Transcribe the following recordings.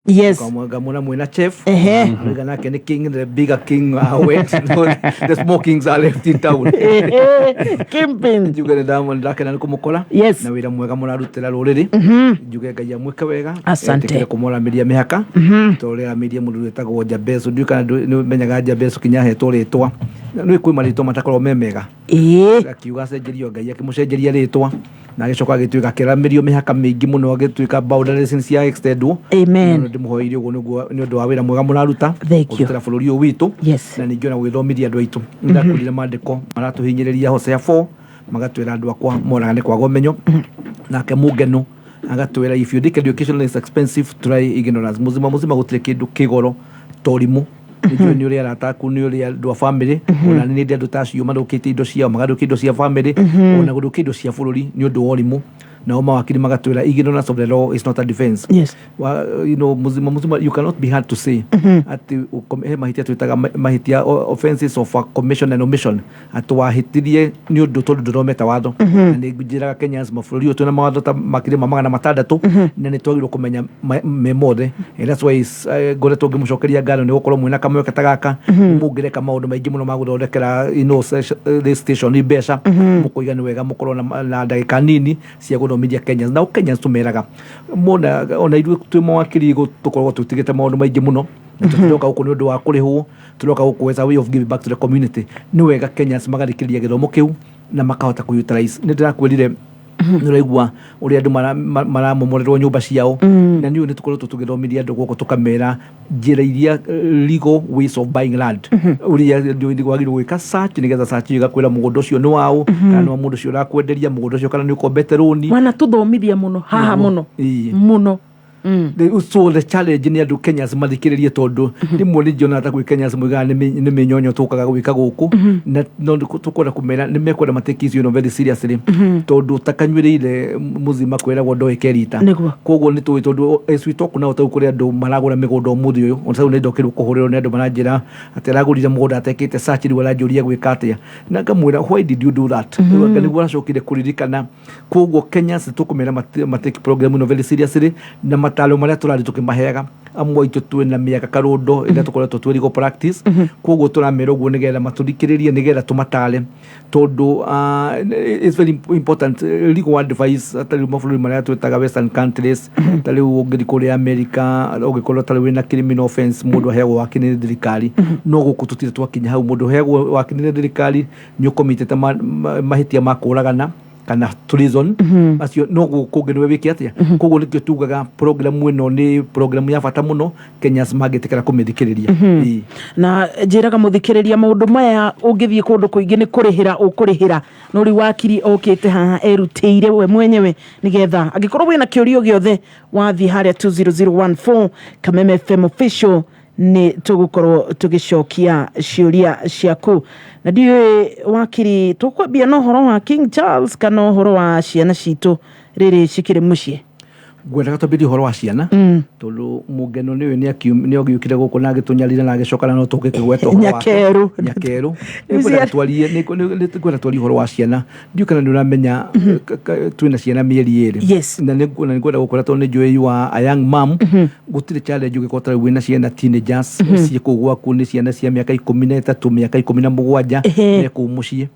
Ngamwona mwĩna chef. Arauga nake nĩ king, the bigger king, went the small kings are left in town. Kingpin. Njuge nĩ ndakena nĩ kũmũkora na wĩra mwega mũrarutĩra rũrĩrĩ. Njuge Ngai amwĩke wega. Asante. Etĩkĩre kũmũramĩria mĩhaka tondũ rĩramĩria mũndũ wĩtagwo Jabesu. Ndiũĩ kana nĩ ũmenyaga Jabesu kinya ahetwo rĩtwa. Nĩ kwĩ marĩtwa matakoragwo me mega. Akiuga acenjerio, Ngai akĩmũcenjeria rĩtwa na agĩcoka agĩtuĩka akĩramĩrio mĩhaka mĩingĩ mũno, agĩtuĩka boundaries cia extendwo. Amen. Ndĩmũhoeire ũguo nĩguo nĩ ũndũ wa wĩra mwega mũraruta Thank you. kũrutĩra bũrũri ũyũ witũ na ningĩ ona gũgĩthomithia andũ aitũ. Nĩndakwĩrire maandĩko maratũhinyĩrĩria, Hosea 4, magatwĩra andũ akwa moraga nĩ kwaga ũmenyo. Nake Mũngeno agatwĩra, "If you think education is expensive, try ignorance." Mũzima mũzima, gũtirĩ kĩndũ kĩgoro ta ũrimũ. Nĩnjũĩ nĩ ũrĩ arata aku, nĩ ũrĩ andũ a family, ona nĩ ndĩ andũ ta acio mathũkĩtie indo ciao, magathũkia indo cia family, ona gũthũkia indo cia bũrũri nĩ ũndũ wa ũrimũ. Nao mawakiri magatwĩra, "Ignorance of the law is not a defense." Wa, you know, muzima muzima, you cannot be hard to say atĩ he mahĩtia twĩtaga mahĩtia offenses of a commission and omission, atĩ wahĩtirie nĩ ũndũ tondũ ndũthomete watho. Na nĩ njĩraga Kenyans, mabũrũri ũyũ twĩna mawatho ta makĩria ma 600, na nĩ twagĩrĩirwo kũmenya me mothe. And that's why ngoretwo ngĩmũcokeria ngatho nĩ gũkorwo mwĩna kamweke ta gaka. Mũngĩreka maũndũ maingĩ mũno ma gũthondekera this station mbeca, mũkoiga nĩ wega mũkorwo na ndagĩka nini cia gũthomithia Kenyans. Nao Kenyans tũmeraga mona ona ithuĩ twĩ mawakiri tũkoragwo tũtigĩte maũndũ maingĩ mũno, na tũtiroka gũkũ nĩ ũndũ wa kũrĩhwo, tũroka gũkũ as a way of giving back to the community. Nĩ wega Kenyans magathikĩrĩria gĩthomo kĩu na makahota kũ utilize. Nĩ ndĩrakwĩrire, nĩ ũraigua ũrĩa andũ maramomorerwo nyũmba ciao, na nĩ nĩ tũkoretwo tũgĩthomithia andũ gũkũ, tũkamera njĩra iria legal ways of buying land, ũrĩa wagĩrĩirwo gwĩka search, nĩgetha search ĩyo ĩgakwĩra mũgũnda ũcio nĩ waũ, kana nĩ wa mũndũ ũcio ũrakwenderia mũgũnda ũcio, kana nĩ ũkombete rũni. Wana tũthomithia mũno haha mũno. Mũno. So the challenge nĩ andũ Kenyans mathikĩrĩrie, tondũ rĩmwe nĩ njonaga ta gwĩ Kenyans moigaga nĩ mĩnyonyo tũkaga gwĩka gũkũ, na no tũkwenda kũmera nĩ mekwenda matake issue ĩno very seriously, tondũ takanyuĩrĩire mũzima kwĩragwo ndoĩ kerita. Koguo nĩ tũĩ, tondũ as we talk now, tau kũrĩ andũ maragũra mĩgũnda ũmũthĩ ũyũ. Ona rĩu nĩ ndokĩrwo kũhũrĩrwo nĩ andũ maranjĩra atĩ aragũrire mũgũnda atekĩte search, rĩu aranjũria gwĩka atĩa, na ngamwĩra, "Why did you do that?" Rĩu anga nĩguo aracokire kũririkana. Koguo Kenyans tũkũmera matake program ĩno very seriously, na mataro marĩa tũrathiĩ tũkĩmaheaga, amwe aitũ twĩna mĩaka karũndo ĩrĩa tũkoretwo twĩ legal practice. Koguo tũramera ũguo nĩgetha matũthikĩrĩrie, nĩgetha tũmatare, tondũ it's very important legal advice. Ta rĩu mabũrũri marĩa twĩtaga Western countries, ta rĩu ũngĩthiĩ kũrĩa America, ũngĩkorwo ta rĩu wĩna criminal offense, mũndũ aheagwo wakiri nĩ thirikari. No gũkũ tũtirĩ twakinya hau. Mũndũ ũheagwo wakiri nĩ thirikari nĩ ũkomitĩte mahĩtia ma kũragana kana treason acio, no gũkũ ũngĩ nĩwe wĩke atĩa? Koguo nĩkĩo tugaga program ĩno nĩ program ya bata mũno, Kenyans mangĩtĩkĩra kũmĩthikĩrĩria. Na njĩraga mũthikĩrĩria, maũndũ maya ũngĩthiĩ kũndũ kũingĩ nĩ kũrĩhĩra ũkũrĩhĩra, no rĩu wakiri okĩte haha erutĩire we mwenyewe, nĩgetha angĩkorwo wĩna kĩũria gĩothe, wathiĩ harĩa 20014 Kameme FM official, nĩ tũgũkorwo tũgĩcokia ciũria ciaku. Na ndiũĩ wakiri, tũkwambia na ũhoro wa King Charles kana ũhoro wa ciana citũ rĩrĩ cikĩrĩ mũciĩ? Ngwendaga twambĩrie ũhoro wa ciana, tondũ Mũngeno nĩwe nĩ agĩũkire gũkũ na agĩtũnyarira na agĩcoka, na no tũngĩkĩgweta ũhoro wake. Nyakerũ. Nyakerũ. Nĩ ngwenda twarie ũhoro wa ciana. Ndiũĩ kana nĩ ũramenya twĩna ciana mĩeri 2. Na nĩ ngwenda gũkwĩra, tondũ nĩ njũĩ you are a young mom, gũtirĩ challenge ũngĩkorwo ta rĩu wĩna ciana teenagers ciĩ kũu gwaku, nĩ ciana cia mĩaka 13, mĩaka 17, me kũu mũciĩ.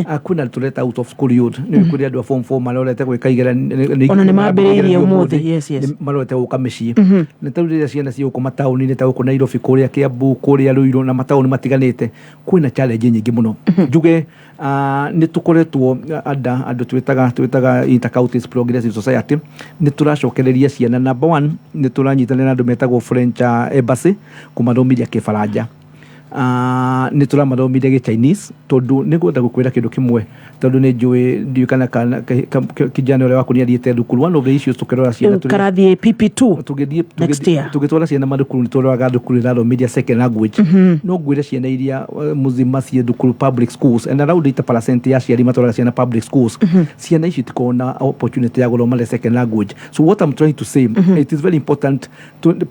Ah, kwĩna tũreta out of school youth, nĩ kũrĩ andũ a form 4 marorete gwĩka Ona nĩ mambĩrĩirie ũmũthĩ, yes. Nĩ marorete gũka mĩciĩ. Na tarĩu rĩrĩa ciana ciĩ gũkũ mataũni-inĩ, ta gũkũ Nairobi, kũrĩa Kiambu, kũrĩa Ruiru na mataũni matiganĩte, kwĩna challenge nyingĩ mũno. Njuge nĩ tũkoretwo anda andũ twĩtaga Inter-Counties Progressive Society, nĩ tũracokereria ciana. Number one, nĩ tũranyitanĩra na andũ metagwo French Embassy kũmathomithia Kĩbaranja. Nĩ tũramathomithia gĩ Chinese, tondũ nĩ ngwenda gũkwĩra kĩndũ kĩmwe, tondũ nĩ njũĩ, ndiũĩ kana kijana ũrĩa waku nĩ athiĩte thukuru. One of the issues tũkĩrora ciana Karathiĩ PP2 tũgĩthiĩ next year. Tũgĩtwara ciana mathukuru, nĩ tũroraga thukuru ĩrathomithia second language. No ngwĩre ciana iria mũzima ciĩ thukuru public schools, and around 80% ya aciari matwaraga ciana public schools, ciana ici itikoragwo na opportunity ya gũthoma the second language. So what I'm trying to say, it is very important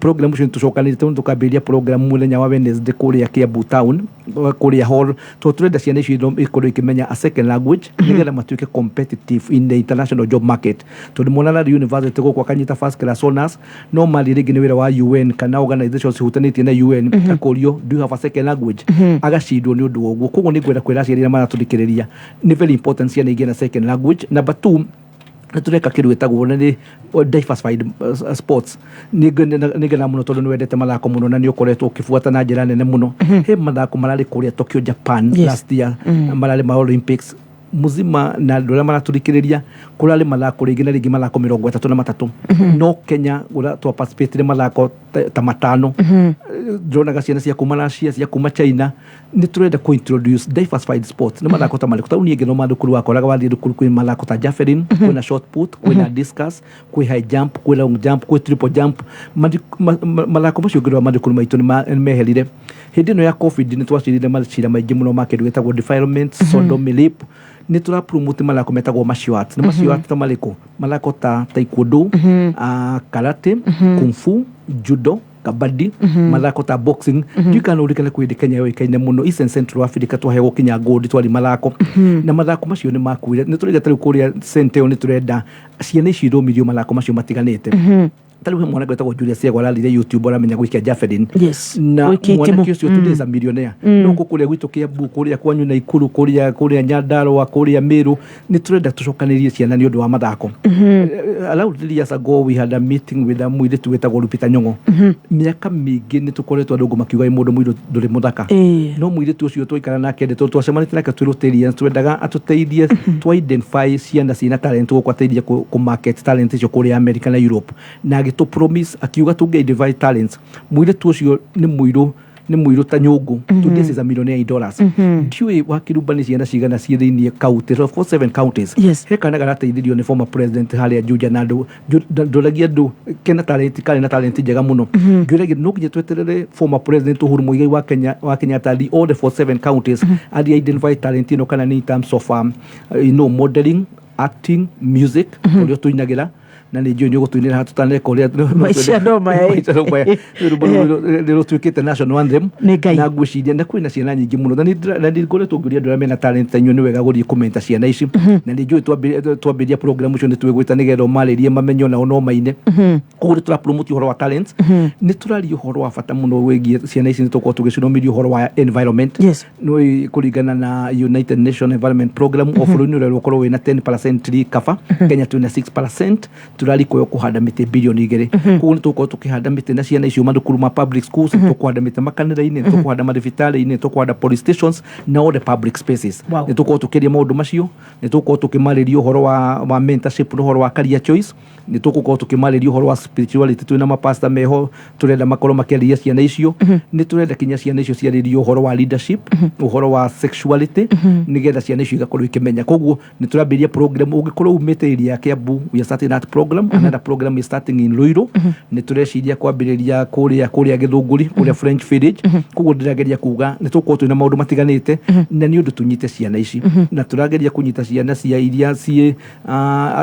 program ũcio nĩ tũcokanĩrĩte, tondũ tũkambĩrĩria program mũthenya wa Wednesday kũrĩa Kiambu. Kiambu town kũrĩa hall, tondũ tũrenda ciana icio ikorwo ikĩmenya a second language nĩgetha matuĩke competitive in the international job market, tondũ mwana ararĩ university gũkũ akanyita first class honors, no marĩ rĩngĩ nĩ wĩra wa UN kana organizations cihutanĩtie na UN, akũrio, "Do you have a second language?" Agacindwo nĩ ũndũ wa ũguo. Koguo nĩ ngwenda kwĩra aciari arĩa maratũthikĩrĩria, nĩ very important ciana igĩe na second language. Number two, nĩ tũreka kĩndũ gĩtagwo na nĩ diversified sports. Nĩ ngena mũno tondũ nĩ wendete mathako mũno na nĩ ũkoretwo ũkĩbuata na njĩra nene mũno. He mathako mararĩ kũrĩa Tokyo, Japan, last year, mararĩ ma Olympics muzima, na andũ arĩa maratũthikĩrĩria, kũrarĩ mathako rĩngĩ na rĩngĩ, mathako 33, no Kenya ũrĩa twa participate mathako ta matano. Ndĩronaga ciana cia kuma Russia, cia kuma China. Nĩ tũrenda kũ introduce diversified sports. Nĩ mathako ta marĩkũ? Tarĩu niĩ ngĩthoma thukuru wakoraga wathiĩ thukuru kwĩ mathako ta javelin, kwĩna shot put, kwĩna discus, kwĩ high jump, kwĩ long jump, kwĩ triple jump. Mathako macio ngĩrora mathukuru maitũ nĩ meherire. Hĩndĩ ĩno ya COVID nĩ twacirire macira maingĩ mũno ma kĩndũ gĩtagwo defilement, sodomy, rape. Nĩ tũra promote mathako metagwo martial arts. Nĩ martial arts ta marĩkũ? Mathako ta taekwondo, karate, kung fu, judo, kabaddi, mathako ta boxing. Ndiũĩ kana ũririkane kwĩ hĩndĩ Kenya yoĩkaine mũno East and Central Africa, twaheagwo kinya gold twarĩ mathako, na mathako macio nĩ makuire. Nĩ tũraiga tarĩu kũrĩa Senteo nĩ tũrenda ciana icio ithomithio mathako macio matiganĩte. Tarĩu he mwanake wĩtagwo Julius Yego arathire YouTube, aramenya gũikia javelin na Gũikia mwanake itimũ. ũcio today is a millionaire. No kũ kũrĩa gwitũ Kiambu, kũrĩa kwanyu Naikuru, kũrĩa Nyandarua, kũrĩa Meru, nĩ tũrenda tũcokanĩrie ciana nĩ ũndũ wa mathako. Around 3 years ago we had a meeting with a mũirĩtu wĩtagwo Lupita Nyong'o. Mĩaka mĩingĩ nĩ tũkoretwo andũ makiuga, "Ĩ, mũndũ mũirũ ndũrĩ mũthaka." No mũirĩtu ũcio twaikara nake ndĩ, tondũ twacemanĩtie nake twĩ Rotarians, twendaga atũteithie twa identify ciana ciĩna talent gũkũ, ateithie kũ market talent icio kũrĩa America na Europe, na agĩtũ promise akiuga tũngĩ identify talents. Mũirĩtu ũcio nĩ mũirũ, nĩ mũirũ ta nyũngũ. Today is a millionaire in dollars. Ndiũĩ wakirumba nĩ ciana cigana ciĩ thĩiniĩ county, of course seven counties. He kana garateithirio nĩ former president harĩa Juja, na andũ ndoragia andũ kena talent, karĩ na talent njega mũno. Ngĩũragia, no nginya tweterere former president Uhuru Muigai wa Kenya, wa Kenyatta athiĩ all the 47 counties athiĩ identify talent ĩno, kana nĩ in terms of modeling, acting, music, ũrĩa tũinagĩra, na nĩ njũĩ nĩ ũgũtũinĩra haha tũtaneka ũrĩa. Maica no maya, ĩ. Maica no maya. Rwĩmbo rũrũ nĩ rũtuĩkĩte national anthem. Nĩ Ngai. Na ngwĩciria na kwĩna ciana nyingĩ mũno, na nĩ ngoretwo ngĩũria andũ arĩa mena talent ta inyuĩ, nĩ wega gũthiĩ kũmenta ciana ici, na nĩ njũĩ twambĩrĩria program ũcio nĩ twĩgwĩta nĩgetha ũmarĩrie mamenye onao no maine. Koguo nĩ tũra promote ũhoro wa talents, nĩ tũraria ũhoro wa bata mũno wĩgiĩ ciana ici, nĩ tũkorwo tũgĩcithomithia ũhoro wa environment. Nĩ kũringana na United Nation Environment Program, o bũrũri nĩ ũrerwo ũkorwo wĩna 10% tree cover. Kenya twĩna 6%. Tũrarikũywo kũhanda mĩtĩ 2 bilioni. Koguo nĩ tũgũkorwo tũkĩhanda mĩtĩ na ciana icio mathukuru ma public schools, nĩ tũkũhanda mĩtĩ makanitha-inĩ, nĩ tũkũhanda mathibitarĩ-inĩ, nĩ tũkũhanda police stations na all the public spaces. Nĩ tũgũkorwo tũkĩaria maũndũ macio, nĩ tũgũkorwo tũkĩmarĩria ũhoro wa mentorship na ũhoro wa career choice, nĩ tũgũkorwo tũkĩmarĩria ũhoro wa spirituality. Twĩna mapasta meho, tũrenda makorwo makĩarĩria ciana icio. Nĩ tũrenda kinya ciana icio ciarĩrio ũhoro wa leadership, ũhoro wa sexuality, nĩgetha ciana icio igakorwo ikĩmenya. Koguo nĩ tũrambĩrĩria program. Ũngĩkorwo umĩte area ya Kiambu, we are starting that program. Another program is starting in Ruiru. Nĩ tũreciria kwambĩrĩria kũrĩa Gĩthũngũri, kũrĩa French Village. Koguo ndĩrageria kuga nĩ tũgũkorwo twĩna maũndũ matiganĩte, na nĩ ũndũ tũnyite ciana ici, na tũrageria kũnyita ciana cia iria ciĩ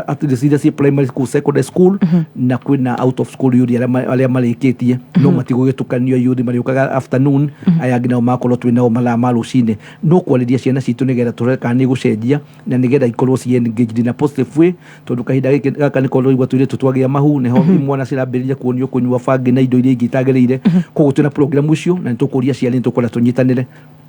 at least iria ciĩ primary school, secondary school, na kwĩna out of school youth arĩa marĩkĩtie, no matigũgĩtukanio. Youth marĩũkaga afternoon, aya angĩ nao makorwo twĩ nao mathaa ma rũcinĩ, no kwarĩria ciana citũ nĩgetha tũrore kana nĩ gũcenjia, na nĩgetha ikorwo ci engaged in a positive way, tondũ kahinda gĩkĩ gaka nĩko ũraigua tũirĩtu twagĩa mahu, nĩho mwana cirambĩrĩria kuonio kũnyua bangi na indo iria ingĩ itagĩrĩire. Koguo twĩna program icio na nĩ tũkũria ciana, nĩ tũkwenda tũnyitanĩre.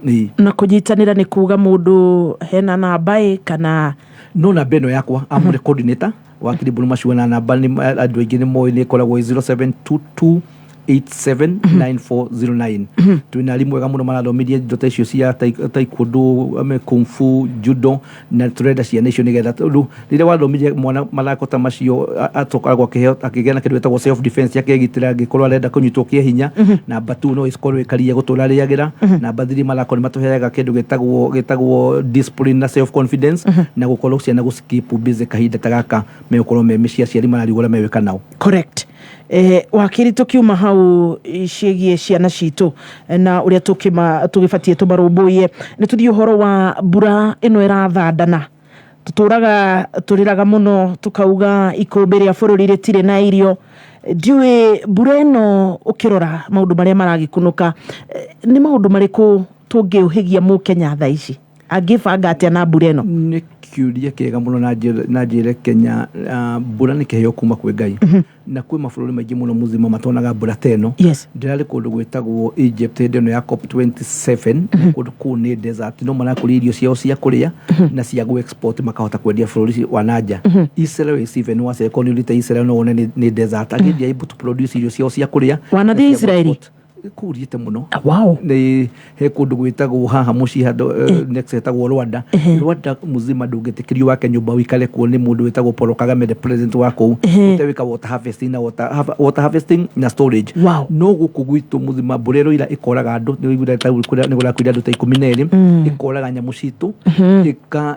Ĩĩ. Na kũnyitanĩra nĩ kuga mũndũ hena namba ĩ kana? No namba ĩno yakwa, am the coordinator wa Kirimburu Macua, na namba nĩ andũ aingĩ nĩ moĩ, nĩ ĩkoragwo 0722 879409. Twĩna arimũ ega mũno marathomithia indo ta icio cia taekwondo, kung fu, judo, na tũrenda ciana icio nĩgetha, tondũ rĩrĩa wathomithia mwana mathako ta macio, atokoragwo akĩheo akĩgĩa na kĩndũ gĩtagwo self defense, akegitĩra angĩkorwo arenda kũnyitwo kĩa hinya. Namba 2, no ĩkorwo ĩkaria gũtũra arĩagĩra. Namba 3, mathako nĩ matũheaga kĩndũ gĩtagwo discipline na self confidence, na gũkorwo ciana gũ keep busy kahinda ta gaka megũkorwo me mĩciĩ, aciari mararigwo ũrĩa megwĩka nao. Correct. Wakiri, tukiuma hau ciĩgiĩ ciana citũ na ũrĩa tũgĩbatiĩ tũmarũmbũiye, nĩ tũthiĩ ũhoro wa mbura ĩno ĩrathandana. Tũtũraga tũrĩraga mũno tũkauga ikũmbĩ rĩa bũrũri rĩtirĩ na irio. Ndiũĩ mbura ĩno ũkĩrora maũndũ marĩa maragĩkunũka, nĩ maũndũ marĩkũ tũngĩũhĩgia mũkenya thaa ici angĩbanga atĩa na mbura ĩno? Nĩ kĩũria kĩega mũno na njĩre Kenya, mbura nĩ kĩheo kuma kwĩ Ngai, na kwĩ mabũrũri maingĩ mũno mũzima matonaga mbura ta ĩno. Ndĩrarĩ kũndũ gwĩtagwo Egypt hĩndĩ ĩno ya COP 27, na kũndũ kũu nĩ desert, no marakũria irio ciao cia kũrĩa na cia gũ export, makahota kwendia bũrũri wa nanja. Israel is even worse. Angĩkorwo nĩ ũthiĩte Israel, no wone nĩ desert. Again, they are able to produce irio ciao cia kũrĩa Wanathiĩ na cia Israeli? gũ-export. Kũu thiĩte mũno. Wow. Nĩ he kũndũ gwĩtagwo haha mũciĩ handũ, next hetagwo Rwanda. Rwanda muzima ndũngĩtĩkĩrio wake nyũmba ũikare kuo nĩ mũndũ wĩtagwo Paul Kagame, the president wa kũu, ũtewĩka water harvesting na water harvesting na storage. No gũkũ gwitũ mũzima mbura ĩroira ĩkoraga andũ. Nĩ ũiguire ta nĩ kũrakuire andũ ta 12, ĩkoraga nyamũ citũ,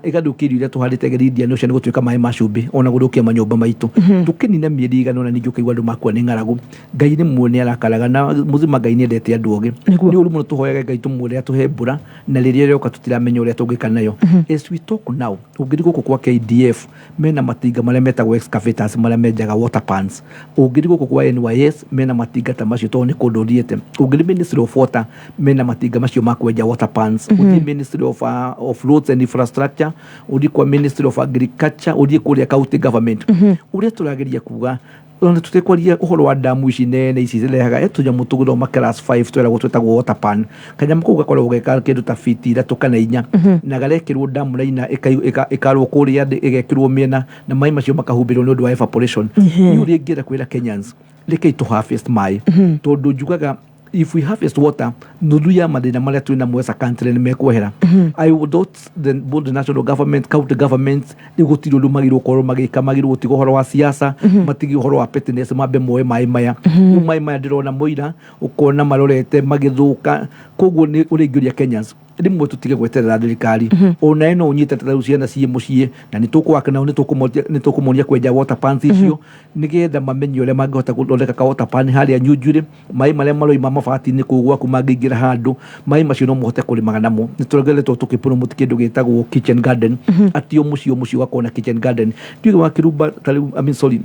ĩgathũkia irio iria tũhandĩte Indian Ocean gũtuĩka maĩ ma cumbĩ, ona gũthũkia manyũmba maitũ. Tũkĩnina mĩeri igana ũna, ningĩ ũkaigua andũ makua nĩ ng'aragu. Ngai rĩmwe nĩ arakaraga na mũzima. Ngai nĩ endete andũ ogĩ. Nĩ ũru mũno. Tũhoyage Ngai tũmwĩre atũhe mbura, na rĩrĩa ĩroka tũtiramenya ũrĩa tũngĩka nayo. As we talk now, ũngĩthiĩ gũkũ kwa KDF, mena matinga marĩa metagwo excavators, marĩa menjaga water pans. Ũngĩthiĩ gũkũ kwa NYS, mena matinga ta macio, tondũ nĩ kũndũ thiĩte. Ũngĩthiĩ Ministry of Water, mena matinga macio ma kwenja water pans. Ũthiĩ Ministry of Roads and Infrastructure, ũthiĩ kwa Ministry of Agriculture, ũthiĩ kũrĩa county government. Ũrĩa tũrageria kuga, ona tũtekwaria ũhoro wa damu ici nene ici cirehaga tũnyamũ tũgũthoma class 5 tweragwo twĩtagwo water pan. Kanyamũ kau gakoragwo ge kĩndũ ta fiti 3 kana 4, na garekĩrwo damu raina ĩkarwo kũrĩa thĩ, ĩgekĩrwo mĩena, na maĩ macio makahumbĩrwo nĩ ũndũ wa evaporation. Nĩ ũrĩa ingĩenda kwĩra Kenyans, rekei tũ harvest maĩ, tondũ njugaga if we harvest water, nuthu ya mathĩna marĩa twĩ namo as a country nĩ mekwehera. I would not the, both the national government, county governments, rĩu gũtirĩ ũndũ magĩrĩirwo gũkorwo magĩka. Magĩrĩirwo gũtiga ũhoro wa siasa, matige ũhoro wa pettiness, mambe moe maĩ maya. Rĩu maĩ maya ndĩrona mũira ũkona marorete magĩthũka. Koguo nĩ ũrĩa ingĩũria Kenyans, rĩmwe tũtige gweterera thirikari. Onawe no ũnyite ta rĩu ciana ciĩ mũciĩ, na nĩ tũkũwaka nao, nĩ tũkũmonia kwenja water pans icio, nĩgetha mamenye ũrĩa mangĩhota gũthondeka ka water pan harĩa Nyunjurĩ. Maĩ marĩa maroima mabati-inĩ kũu gwaku mangĩingĩra handũ, maĩ macio no mũhote kũrĩmaga namo. Nĩ tũregeretwo tũkĩpromote kĩndũ gĩtagwo kitchen garden, atĩ o mũciĩ o mũciĩ ũgakorwo na kitchen garden. Ndiũĩ wa kĩrumba ta rĩu, I mean, sorry,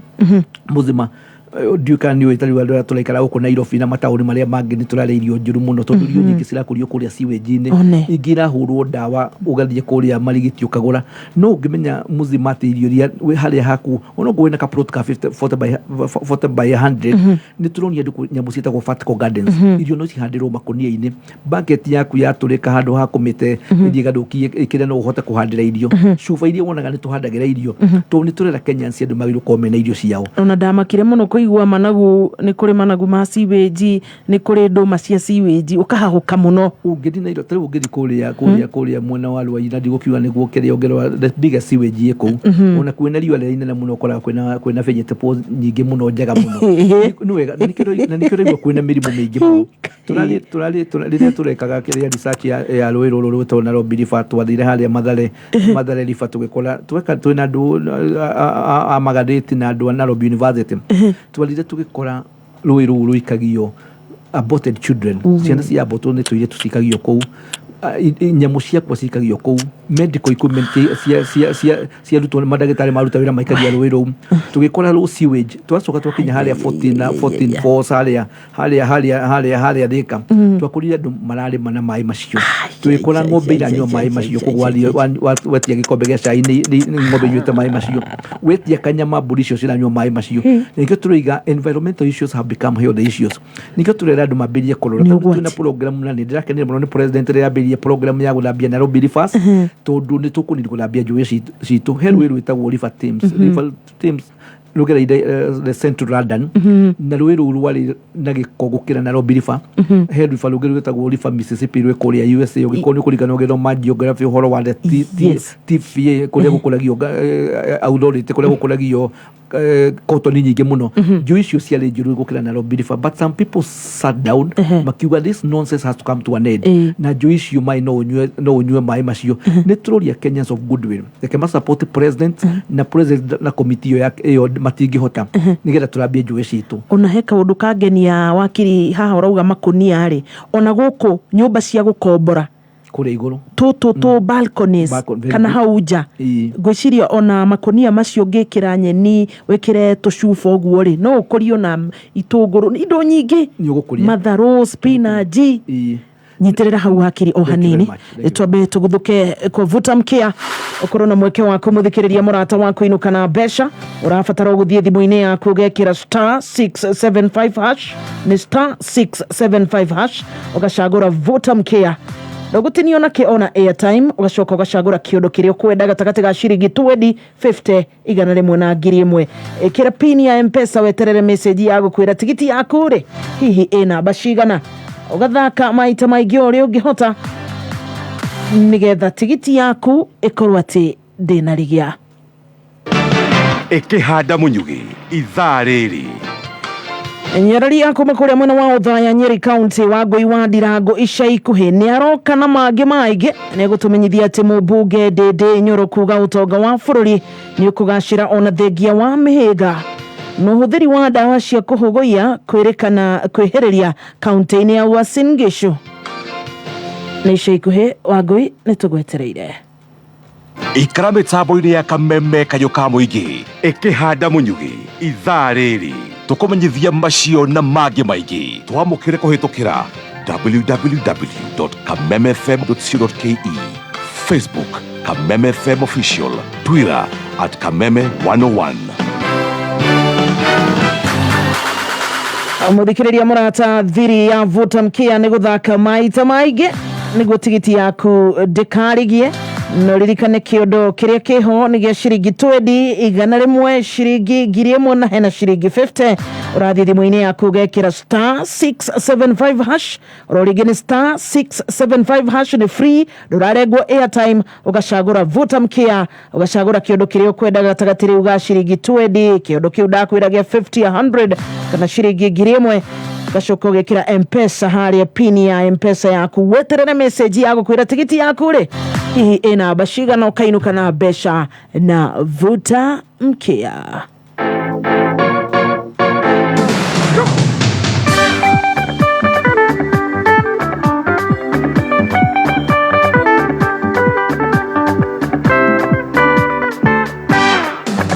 mũzima, ndiũĩ kana nĩ ũĩ, ta rĩu andũ arĩa tũraikara gũkũ Nairobi na mataũni marĩa mangĩ, nĩ tũrarĩa irio njũru mũno, tondũ irio nyingĩ cirakũrio kũrĩa sewage-inĩ. One. Ingĩ irahũrwo ndawa, ũgathiĩ kũrĩa Marigiti ũkagũra. No ũngĩmenya mũzima atĩ irio iria wĩ harĩa haku, onokorwo wĩna ka plot ka 50 40 by 40 by 100, nĩ tũronia andũ nyamũ ciĩtagwo vertical gardens. Irio no cihandĩrwo makũnia-inĩ. Bucket yaku yatũrĩka, handũ ha kũmĩte ĩthiĩ ĩgathũkie ĩkĩrĩa, no ũhote kũhandĩra irio. Cuba iria wonaga nĩ tũhandagĩra irio, tondũ nĩ tũrera Kenyans andũ magĩrĩirwo gũkorwo mena irio ciao. Ona ndamakire mũno kũigua managu, nĩ kũrĩ managu ma sewage, nĩ kũrĩ ndũma cia sewage, ũkahahũka mũno. Ũngĩthiĩ na ta rĩu ũngĩthiĩ kũrĩa mwena wa Ruai, na ndigũkiuga nĩguo kĩrĩa, ũngĩrora the biggest sewage ĩ kũu. Ona kwĩna riũa rĩrĩa inene mũno, ũkoraga kwĩna vegetables nyingĩ mũno njega mũno. Nĩ wega, na nĩkĩo ũraigua kwĩna mĩrimũ mĩingĩ mũno. Rĩrĩa tũrekaga kĩrĩa research ya rũĩ rũrũ rwĩtagwo Nairobi River, twathire harĩa Mathare River, tũgĩkora tweka twĩna andũ a magathĩti na andũ a Nairobi University. Twathire tũgĩkora rũĩ rũu rũikagio aborted children, ciana cia abortwo nĩ tũirĩtu cikagio kũu. Nyamũ ciakwa cikagio kũu, medical equipment cia arutwo, mandagĩtarĩ maruta wĩra maikagia rũĩ rũu. Tũgĩkora rũ sewage. Twacoka twakinya harĩa 14 na 14 Falls, harĩa Thika, twakorire andũ mararĩma na maĩ macio. Tũgĩkora ng'ombe iranyua maĩ macio. Koguo wetia gĩkombe gĩa cai, nĩ ng'ombe inyuĩte maĩ macio. Wetia kanyama, mbũri icio ciranyua maĩ macio. Na nĩkĩo tũroiga environmental issues have become health issues. Nĩkĩo tũrera andũ mambĩrĩrie kũrora. Nĩ Tondũ ũgwati. twĩna program, na nĩ ndĩrakenire mũno nĩ president rĩrĩa ambĩrĩrie program ya gũthambia Nairobi rivers, tondũ nĩ tũkũnini gũthambia njũĩ citũ. He rũĩ rwĩtagwo River Thames. River Thames rũgereire the Central London, na rũĩ rũu rwarĩ na gĩko gũkĩra Nairobi River. He river rũngĩ rwĩtagwo River Mississippi rwĩ kũrĩa USA, ũngĩkorwo nĩ ũkũririkana ũgĩthoma geography ũhoro wa the TVA, kũrĩa gũkũragio authority, kũrĩa gũkũragio cotton nyingĩ mũno. Njũĩ icio ciarĩ njũru gũkĩra Nairobi River, but some people sat down makiuga this nonsense has to come to an end. Na njũĩ icio maĩ no ũnyue maĩ macio. Nĩ tũroria Kenyans of goodwill, reke ma support president na president na committee ĩyo ĩyo matingĩhota, nĩgetha tũrambie njũĩ citũ. Ona he kaũndũ kangenia, wakiri, haha ũrauga makũnia rĩ, ona gũkũ nyũmba cia gũkombora. Kũrĩa igũrũ. Tũtũ tũ balconies. Very kana good. Hau nja. Ngwĩciria ona makonia macio ũngĩkĩra nyeni, wĩkĩre tũcuba ũguo rĩ, no ũkũrie ona itũngũrũ, indo nyingĩ. Nĩ ũgũkũria. Matharũ, spinach. Nyitĩrĩra hau, hakiri, o Thank you very hanini. much. Thank you. Twambe tũguthũke kuvuta mkia, ũkorwo na mweke waku, mũthikĩrĩria mũrata wa kũinũka na mbeca. Ũrabatara gũthiĩ thimũ-inĩ yaku, ũgekĩra *675#, nĩ *675#, ũgacagũra vuta mkia, ndũgũtinio na kĩ ona airtime, ũgacoka ũgacagũra kĩũndũ kĩrĩa ũkwenda gatagatĩ ga ciringi 20, 50, 100 na 1000. Ĩkĩra pin ya Mpesa, weterere message ya gũkwĩra tigiti yaku rĩ hihi ĩ namba cigana. Ũgathaka maita maingĩ o ũrĩa ũngĩhota nĩgetha tigiti yaku ĩkorwo atĩ ndĩnarigĩa. Ĩkĩhanda mũnyugĩ ithaa rĩrĩ. Nyarari ya kuma kũrĩa mwena wa Othaya, Nyeri County, Wangũi wa Ndirango ica ikuhĩ nĩ aroka na mangĩ maingĩ. Nĩ egũtũmenyithia atĩ mũmbunge Ndĩndĩ Nyoro kuga ũtonga wa bũrũri nĩ ũkũgacĩra ona thengia wa mĩhĩnga, na ũhũthĩri wa ndawa cia kũhũgũia kwĩrĩkana kwĩhĩrĩria kaunti-inĩ ya Uasin Gishu. Nĩ ica ikuhĩ, Wangũi, nĩ tũgwetereire. Ikara mĩtambo-inĩ ya Kameme, kayũ ka mũingĩ. Ĩkĩhanda mũnyugĩ ithaa rĩrĩ, tũkũmenyithia macio na mangĩ maingĩ. Twamũkĩre kũhĩtũkĩra www.kamemefm.co.ke, Facebook Kameme FM Official, Twitter @Kameme101. Mũthikĩrĩria mũrata, thiri ya vuta mkia nĩ gũthaka maita maingĩ nĩguo tigiti yaku ndĩkarigie. No ririkane kĩondo kĩrĩa kĩho nĩ gĩa ciringi 20, 100, ciringi 1000 na hena ciringi 50. Ũrathiĩ thimũ-inĩ yaku, ũgekĩra *675#. Oro rĩngĩ nĩ *675#, nĩ free, ndũrarengwo airtime. Ũgacagũra vuta mkia, ũgacagũra kĩondo kĩrĩa ũkwenda gatagatĩ rĩu ga ciringi 20, kĩondo kĩu ndakwĩra gĩa 50, 100 kana ciringi 1000. Ũgacoka ũgekĩra Mpesa harĩa, pin ya Mpesa yaku, weterere message ya gũkwĩra tigiti yaku rĩ hihi ĩ namba cigana, ũkainũka na mbeca na vuta mkia.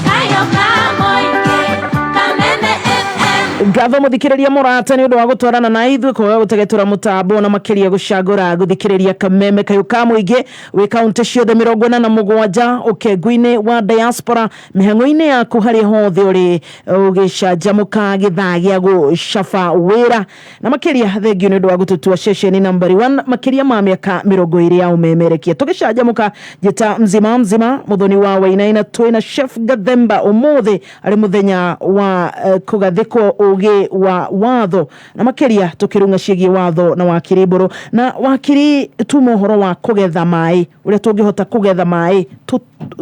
Kayo ka mũingĩ, Kameme FM. Ngatho, mũthikĩrĩria mũrata, nĩ ũndũ wa gũtwarana na ithuĩ, kwaga gũtegetũra mũtambo, na makĩria gũcagũra gũthikĩrĩria Kameme kayũ ka mũingĩ wĩ kaunti ciothe 47, ũkengu-inĩ wa diaspora, mĩhang'o-inĩ yaku, harĩa hothe ũrĩ ũgĩcanjamũka gĩthaa gĩa gũcaba wĩra. Na makĩria thengio nĩ ũndũ wa gũtũtua ceceni nambari 1 makĩria ma mĩaka 20 ya ũmemerekia. Tũgĩcanjamũka, njĩta mzima mzima mũthoni wa Wainaina, twĩna Chef Gathemba. Ũmũthĩ arĩ mũthenya wa kũgathĩkwo ũgĩ wa watho, na makĩria tũkĩrung'a ciĩgiĩ watho na wakiri Mbũrũ. Na wakiri, tuma ũhoro wa kũgetha maĩ, ũrĩa tũngĩhota kũgetha maĩ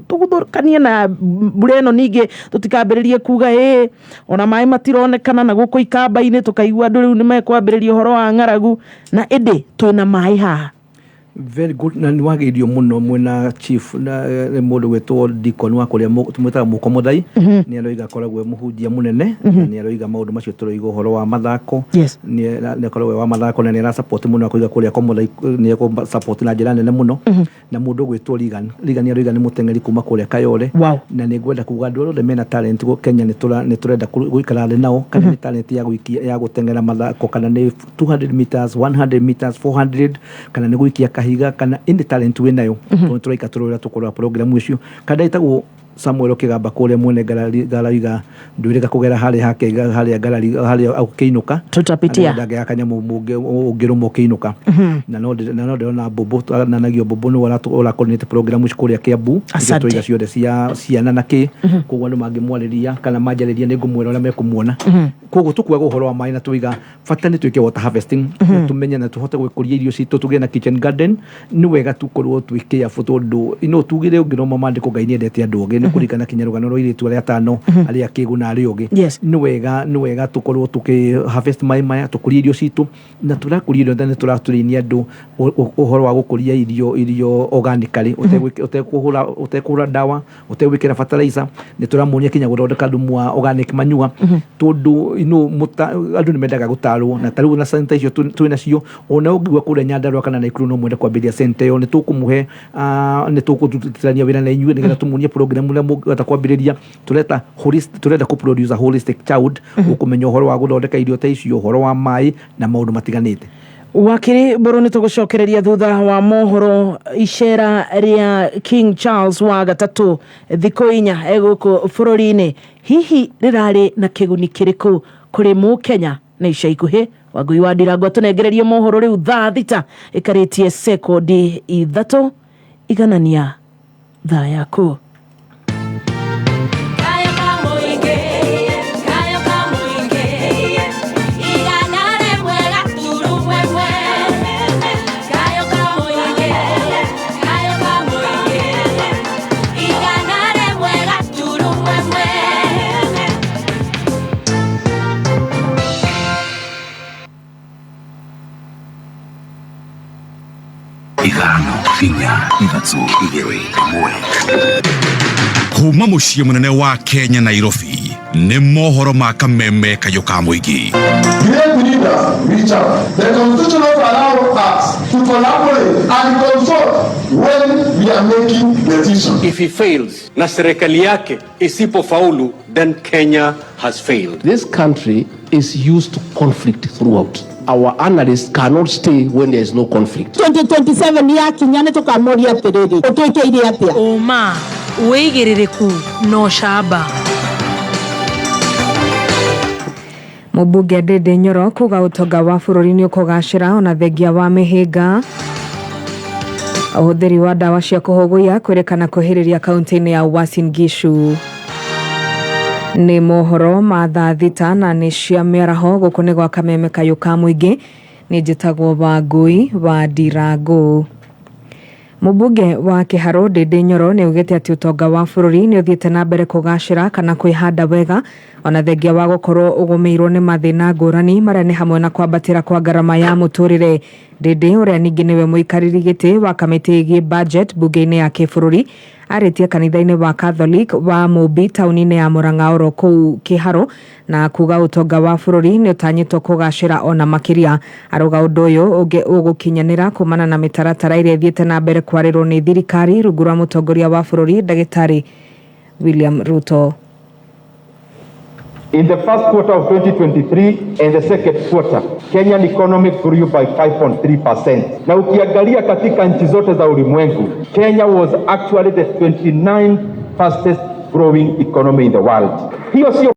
tũguthũkanie na mbura ĩno, ningĩ tũtikambĩrĩrie kuga ĩ ona maĩ matironekana na gũkũ ikamba-inĩ, tũkaigua andũ rĩu nĩ mekwambĩrĩria ũhoro wa ng'aragu, na ĩndĩ twĩna maĩ haha. Very good, na nĩ wagĩirio mũno mwena chief na mũndũ gwĩtwo Deacon wa kũrĩa tũmwĩtaga Mũko Mũthai. Nĩ aroiga akoragwo e mũhunjia mũnene, na nĩ aroiga maũndũ macio tũroiga ũhoro wa mathako. Nĩ akoragwo e wa mathako na nĩ ara support mũno, akoiga kũrĩa Komothai nĩ ekũ support na njĩra nene mũno. Na mũndũ ũgwĩtwo Regan Regan aroiga nĩ mũteng'eri kuma kũrĩa Kayole. Na nĩ ngwenda kuga andũ arĩa othe mena talent gũ Kenya, nĩ tũrenda gũikara thĩ nao, kana nĩ talent ya gũikia, ya gũteng'era mathako, kana nĩ 200 meters, 100 meters, 400, kana nĩ gũikia kahiga, kana any talent wĩ nayo, tondũ tũraika tũrora tũkũrora program icio. Kana ĩtagwo Samuel Kĩgamba kũrĩa mwene ngarari, aroiga ndwĩrĩga kũgera harĩa hake harĩa ngarari harĩa ũkĩinũka. Tutapitia. Ndangĩaga kanyamũ ũngĩrũma ũkĩinũka. Na no ndĩrona mbũmbũ nanagio mbũmbũ nĩwe ũra program ici kũrĩa Kiambu. Asante. Tũiga ciothe cia ciana na kĩ. Koguo andũ mangĩmwarĩria kana manjarĩria, nĩ ngũmwĩra ũrĩa mekũmuona. Koguo tũkuaga ũhoro wa maĩ na tũiga bata nĩ twĩke water harvesting, na tũmenye na tũhote gwĩkũria irio citũ, tũgĩe na kitchen garden. Nĩ wega tukorwo twĩ careful, tondũ no tugire ũngĩroma maandĩko, Ngai nĩ endete andũ ogĩ. Nĩ kũringana kinya rũgano rwa airĩtu arĩa atano arĩa akĩgu na arĩa ũgĩ. Nĩ wega tũkorwo tũkĩ harvest maĩ maya, tũkũrie irio citũ, na tũrakũria irio na nĩ tũratũrĩnia andũ ũhoro wa gũkũria irio organically, ũtekũhũra ndawa, ũtegwĩkĩra fertilizer. Nĩ tũramonia kinya gũthondeka thumu wa organic manure, tondũ andũ nĩ mendaga gũtarwo. Na tarĩu na center icio twĩ nacio, ona ũngĩgua kũrĩa Nyandarua kana Naikuru no mwende kwambĩrĩria center ĩyo, nĩ tũkũmũhe, nĩ tũkũrutithania wĩra na inyuĩ nĩgetha tũmuonie program ũrĩa mũngĩhota kwambĩrĩria. Tũreta tũrenda kũ produce a holistic child ũkũmenya ũhoro wa gũthondeka irio ta icio, ũhoro wa maĩ na maũndũ matiganĩte. Wakiri Mburu, nĩ tũgũcokereria thutha wa mohoro. Icera rĩa King Charles wa gatatũ thikũ 4 egũkũ bũrũri-inĩ, hihi rĩrarĩ na kĩguni kĩrĩkũ kũrĩ mũkenya? Na ica ikuhĩ Wangui wa Ndirango atũnengererie mohoro. Rĩu thaa 6 ĩkarĩtie sekondi 3, iganania thaa yaku. Kayo ka mũingĩ, kayo ka mũingĩ, 101.1. Kayo ka mũingĩ, kayo ka mũingĩ, 101.1. 5 4 3 2 1. Kuma muciĩ mũnene wa Kenya, Nairobi, nĩ mohoro ma kameme kayũ ka mũingĩ. Great leaders reach out. The Constitution also allows us to collaborate and consult when we are making decisions. If he fails na serikali yake isipofaulu, then Kenya has failed. This country is used to conflict throughout. Our analysts cannot stay when there is no conflict. 2027 yakinya nĩ tũkamoria atĩrĩrĩ, ũtwĩkĩire atĩa? Ũma, wĩigĩrĩrĩku na ũcamba. Mũmbunge Ndindi Nyoro kuga ũtonga wa bũrũri nĩ ũkũgacĩra ona thengia wa mĩhĩnga. Ũhũthĩri wa ndawa cia kũhũgũya kwĩrĩkana kwĩhĩrĩria kaunti-inĩ ya Uasin Gishu. Nĩ mohoro ma thaa 6 na nĩ cia mĩaraho. Gũkũ nĩ gwa kameme kayũ ka mũingĩ. Nĩ njĩtagwo Wangui wa Ndirango. Mũmbunge wa Kĩharũ Ndindi Nyoro nĩ augĩte atĩ ũtonga wa bũrũri nĩ ũthiĩte na mbere kũgacĩra kana kwĩhanda wega ona thengia wa gũkorwo ũgũmĩirwo nĩ mathĩna ngũrani, marĩa nĩ hamwe na kwambatĩra kwa ngarama ya mũtũrĩre. Ndindi, ũrĩa ningĩ nĩwe mũikarĩri gĩtĩ wa kamĩtĩ ĩgiĩ budget mbunge-inĩ ya kĩbũrũri, arĩtie kanitha-inĩ wa Catholic wa Mũmbi taũni-inĩ ya Mũrang'a oro kũu Kĩharũ, na kuga ũtonga wa bũrũri nĩ ũtanyĩtwo kũgacĩra ona makĩria. Arauga ũndũ ũyũ ũngĩ ũgũkinyanĩra kumana na mĩtaratara ĩrĩa ĩthiĩte na mbere kwarĩrwo nĩ thirikari rungu rwa mũtongoria wa bũrũri Ndagĩtarĩ William Ruto. In the first quarter of 2023 and the second quarter, Kenyan economy grew by 5.3%. Na ukiangalia katika nchi zote za ulimwengu, Kenya was actually the 29th fastest growing economy in the world. Hiyo sio